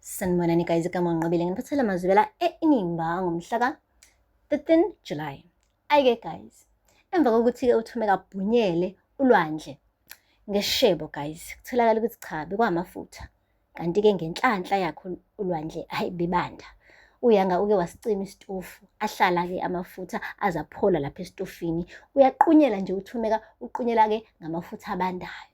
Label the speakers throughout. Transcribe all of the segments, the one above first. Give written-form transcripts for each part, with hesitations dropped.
Speaker 1: Sanibonani guys, igama uNqobile, nginiphathela amazwibela e-Inimba ngomhla ka-13 July. Ayike guys, emva kokuthi-ke uThumeka abhunyele ulwandle ngeshebo guys, kutholakala ukuthi cha bekwamafutha. Kanti-ke ngenhlanhla yakhe ulwandle hhayi bebanda. Uyanga uke wasicima isitofu, ahlala-ke amafutha aze aphola lapha esitofini. Uyaqunyela nje uThumeka, uqunyela-ke ngamafutha abandayo.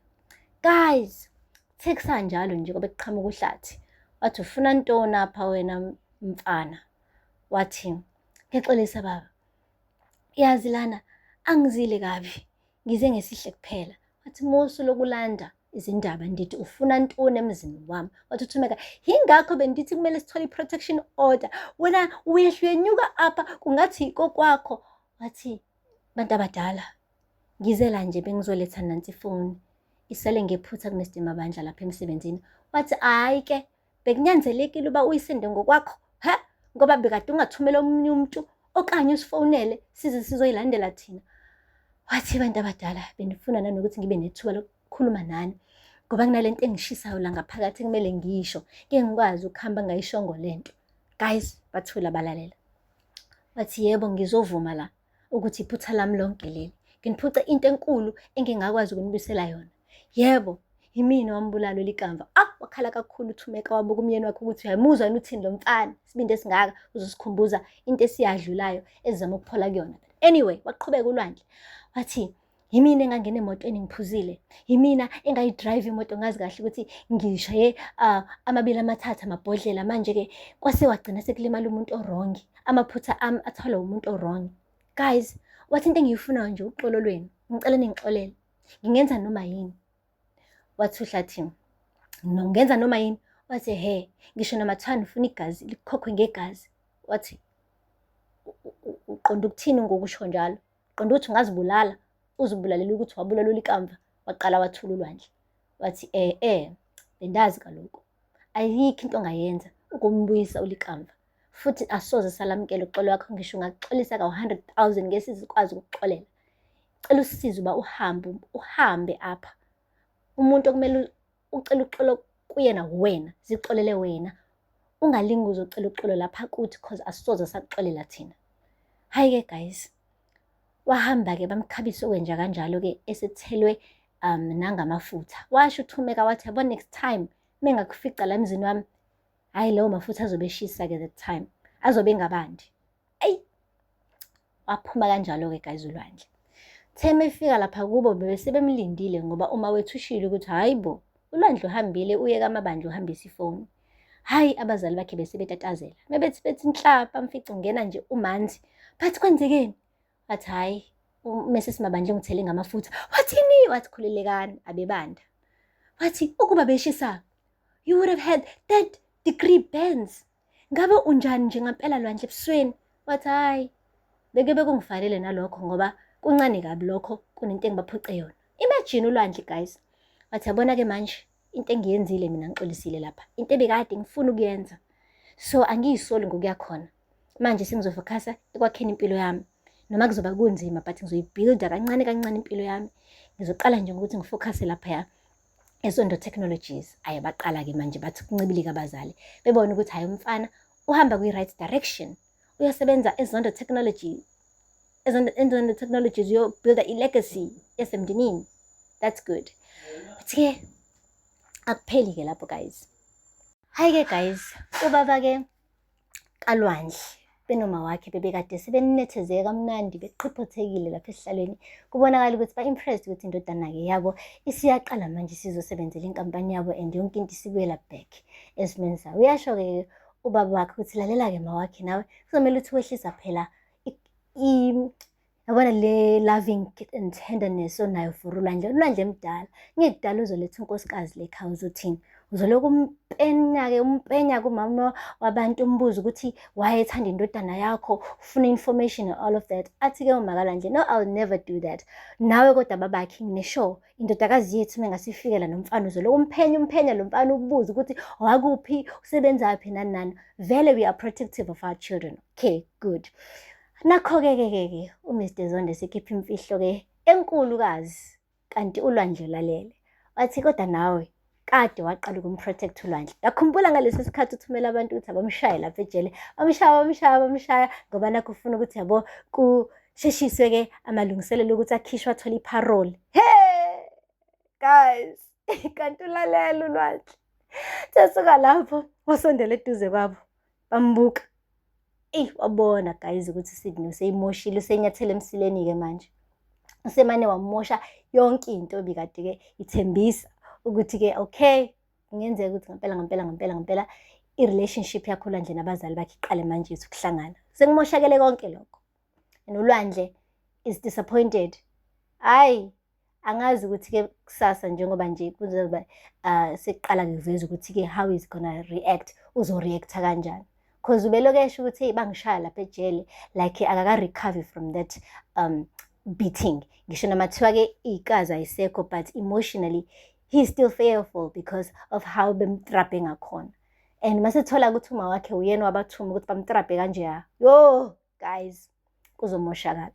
Speaker 1: Guys, kuthe kusanjalo nje kwabe kuqhamuka uHlathi. Wathi ufuna ntoni apha wena mfana? Wathi ngiyaxolisa baba. Yazi lana angizile kabi, ngize ngesihle kuphela. Wathi musu lokulanda izindaba ndithi ufuna ntoni emzini wami. Wathi uThumeka, yingakho bendithi kumele sithole i-protection order. Wena uyehla uyenyuka apha kungathi kokwakho. Wathi bantu abadala ngize la nje bengizoletha nansi ifoni isele ngephutha kuMr Mabandla lapha emsebenzini. Wathi hhayi ke bekunyanzelekile uba uyisende ngokwakho he ngoba bekade ungathumela omunye umuntu okanye usifonele size sizoyilandela thina. Wathi bantu abadala benifuna nanokuthi ngibe nethuba lokukhuluma nani ngoba kunalento engishisayo la ngaphakathi kumele ngiyisho ngeke ngikwazi ukuhamba ngayishongo lento. Guys, bathula balalela. Wathi yebo ngizovuma la ukuthi iphutha lami lonke leli. Nginiphuce into enkulu engingakwazi ukunibuyisela yona. Yebo, yimina owambulala uLikamva. Ah, wakhala kakhulu uThumeka wabuka umyeni wakhe ukuthi uyamuzwa yini uthini lo mfana. Isibindi esingaka uzosikhumbuza into esiyadlulayo ezizama ukuphola kuyona. Anyway, waqhubeka uLwandle. Wathi yimina engangena emotweni ngiphuzile. Yimina engayidrayiva imoto ngazi kahle ukuthi ngishaye amabili amathathu amabhodlela manje-ke kwase wagcina sekulimala umuntu o-wrong. Amaphutha ami atholwa umuntu o-wrong. Guys, wathi into engiyifunayo nje uxolo lwenu. Ngicela ningixolele. Ngingenza noma yini. Wathi uHlathi, no ngenza noma yini. Wathi he, ngisho namathani ufuna igazi likhokhwe ngegazi. Wathi uqonda ukuthini ngokusho njalo? Qonda ukuthi ungazibulala, uzibulalela ukuthi wabulala uLikamva. Waqala wathula uLwandle. Wathi bendazi kaloku. Ayikho into ongayenza ukumbuyisa uLikamva. Futhi asoze salamukela uxolo wakho ngisho ungaxolisa ka-100,000 ngeke sizikwazi ukukuxolela. Cela usisize uba uhambe, uhambe apha. Umuntu okumele ucele uxolo kuyena wena, zixolele wena. Ungalingi uzocela uxolo lapha kuthi cause asoze sakuxolela thina. Hhayi-ke guys, wahamba-ke bamkhabisa okwenja kanjalo-ke esethelwe nangamafutha. Washo uThumeka wathi yabo next time mengakufica la emzini wami, hhayi lawo mafutha azobe eshisa-ke that time, azobe engabandi. Eyi, waphuma kanjalo-ke guys uLwandle. Theme efika lapha kubo bebese bemlindile ngoba uma wethu ushilo ukuthi hhayi bo, uLwandle uhambile uye kaMabandla uhambisa ifoni. Hhayi abazali bakhe bese betatazela. Bebethi bethi nhla bamfica ungena nje uManzi. Bathi kwenzekeni? Wathi hhayi uMrs Mabandla ungithele ngamafutha. Wathini? Wathi khululekani abebanda. Wathi ukuba beshisa you would have had third degree burns. Ngabe unjani nje ngampela Lwandle ebusweni? Wathi hhayi beke bekungifanele nalokho ngoba kuncane kabi lokho kunento engibaphuce yona. Imagine uLwandle guys. Wathi yabona-ke manje into engiyenzile mina ngixolisile lapha. Into ebekade ngifuna ukuyenza. So angiyisoli ngokuya khona. Manje sengizofokhasa ekwakheni impilo yami. Noma kuzoba kunzima but ngizoyibuilda kancane kancane impilo yami. Ngizoqala nje ngokuthi ngifokhase laphaya eSondo Technologies. Aye baqala-ke manje bathi kuncibilika abazali. Bebona ukuthi hhayi umfana uhamba kwi-right direction. Uyasebenza eZondo Technology. Ezondo Technologies uyobuilda i-legacy yasemndenini. That's good. But-ke akupheli-ke lapho guys. Hhayi-ke guys, ubaba-ke kaLwandle benoma wakhe bebekade sebenethezeke kamnandi beqhiphothekile lapha esihlalweni. Kubonakala ukuthi ba-impressed ukuthi indodana-ke yabo isiyaqala manje isizosebenzela inkampani yabo and yonke into isibuyela back esimeni sayo. Uyasho-ke ubaba wakhe ukuthi lalela-ke mawakhe nawe kuzomele ukuthi wehlisa phela yabona le loving and tenderness onayo for uLwandle. ULwandle mdala, ngekudala uzoletha unkosikazi le ekhaya uzothini? Uzolokhu umpenya-ke umpenya kumama wabantu umbuze ukuthi why ethanda indodana yakho, ufuna information and all of that. Athi-ke umakaLwandle, no, I'll never do that. Nawe kodwa babakhe ngine-sure indodakazi yethu uma ingasifikela nomfana uzolokhu umphenya umphenya lo mfana ubuze ukuthi wakuphi, usebenzaphi nani nani. Vele we are protective of our children. Okay, good. Nakho-ke ke ke ke uMr Zondo esekhipha imfihlo-ke enkulukazi kanti uLwandle ulalele. Wathi kodwa nawe Kade waqala ukumprotect uLwandle. Ngakhumbula ngalesi sikhathi uthumela abantu ukuthi abamshaye lapha ejele. Bamshaya, bamshaya, bamshaya ngoba nakho ufuna ukuthi yabo kusheshiswe-ke amalungiselelo ukuthi akhishwe athole i-parole. He! Guys, kanti ulalela uLwandle. Sesuka lapho wasondela eduze kwabo, bambuka. Eyi, wabona guys ukuthi uSydney useyimoshile, usenyathele emsileni-ke manje. Usemane wamosha yonke into ebikade-ke ithembisa ukuthi-ke okay, kungenzeka ukuthi ngempela ngempela ngempela ngempela i-relationship yakho uLwandle nabazali bakhe iqale manje ithi ukuhlangana. Sekumoshakele konke lokho. And uLwandle is disappointed. Hhayi, angazi ukuthi-ke kusasa njengoba nje kuzoba sekuqala kuveza ukuthi-ke how is gonna react, uzo-react-a kanjani. 'Cause ubelokhu esho ukuthi hey, bangishaya lapha ejele, like akaka-recover from that beating. Ngisho noma kuthiwa-ke iy'kazi ayisekho, but emotionally he is still fearful because of how bemtrabhe ngakhona. And masethola ukuthi uma wakhe uyena wabathuma ukuthi bamtrabhe kanjeya. Yo, guys, kuzomoshakala.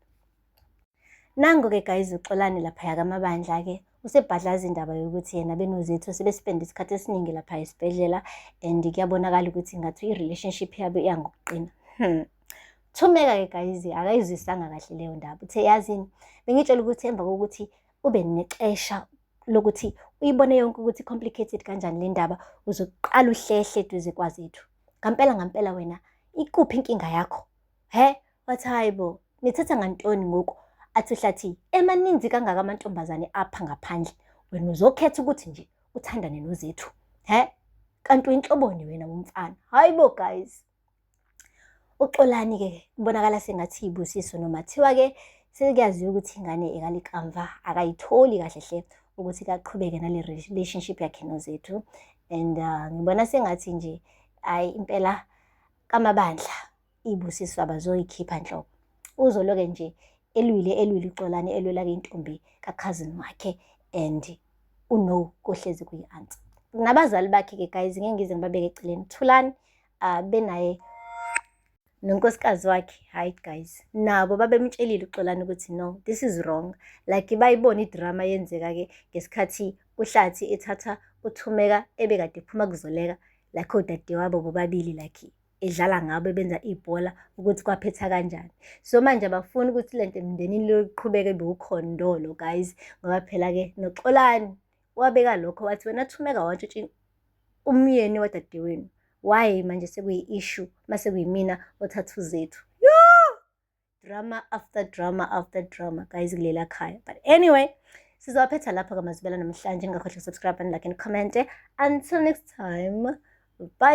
Speaker 1: Nango-ke guys uXolani laphaya kaMabandla-ke usebhadlaza indaba yokuthi yena benoZethu sebespende isikhathi esiningi lapha esibhedlela and kuyabonakala ukuthi ngathi i-relationship yabo iya ngokuqina. Thumeka-ke guys akayizwisanga kahle leyo ndaba. Uthe yazini, bengitshela ukuthi emva kokuthi ube nexesha lokuthi uyibone yonke ukuthi complicated kanjani le ndaba, uzoqala uhlehle eduze kwaZethu. Ngampela ngampela wena ikuphi inkinga yakho? He? Wathi hayi bo, nithetha ngantoni ngoku? Athi uHlathi, emaninzi kangaka amantombazane apha ngaphandle, wena uzokhetha ukuthi nje uthandane noZethu. He? Kanti uyinhloboni wena womfana? Hayi bo guys. UXolani-ke kubonakala sengathi ibusiso noma thiwa-ke sekuyaziwa ukuthi ingane ekalikamva akayitholi kahle hle ukuthi kaqhubeke nale relationship yakhe noZethu. And ngibona sengathi nje hayi impela kaMabandla ibusiso abazoyikhipha nhlobo. Uzoloke nje elwile elwile uXolani elwela-ke intombi ka-cousin wakhe and uno kohlezi kuyi-answer. Nabazali bakhe-ke guys, ngeke ngize ngibabeke eceleni. Thulani benaye nonkosikazi wakhe, hayi guys, nabo babemtshelile uXolani ukuthi no, this is wrong. Like bayibona idrama yenzeka-ke ngesikhathi uHlathi ethatha uThumeka ebekade ephuma kuzoleka, like odadewabo bobabili, like edlala ngabo benza ibhola ukuthi kwaphetha kanjani. So manje abafuni ukuthi lento emndenini lokuqhubeke bewukhondolo guys, ngoba phela-ke noXolani wabeka lokho wathi wena Thumeka wantshontsha umyeni wadadewenu. Why manje sekuyi-issue mase kuyimina othatha uZethu? Yo! Drama after drama after drama guys kulela khaya. But anyway, sizowaphetha lapho kamazibela namhlanje. Ningakhohlwa subscribe and like and comment. Until next time, bye.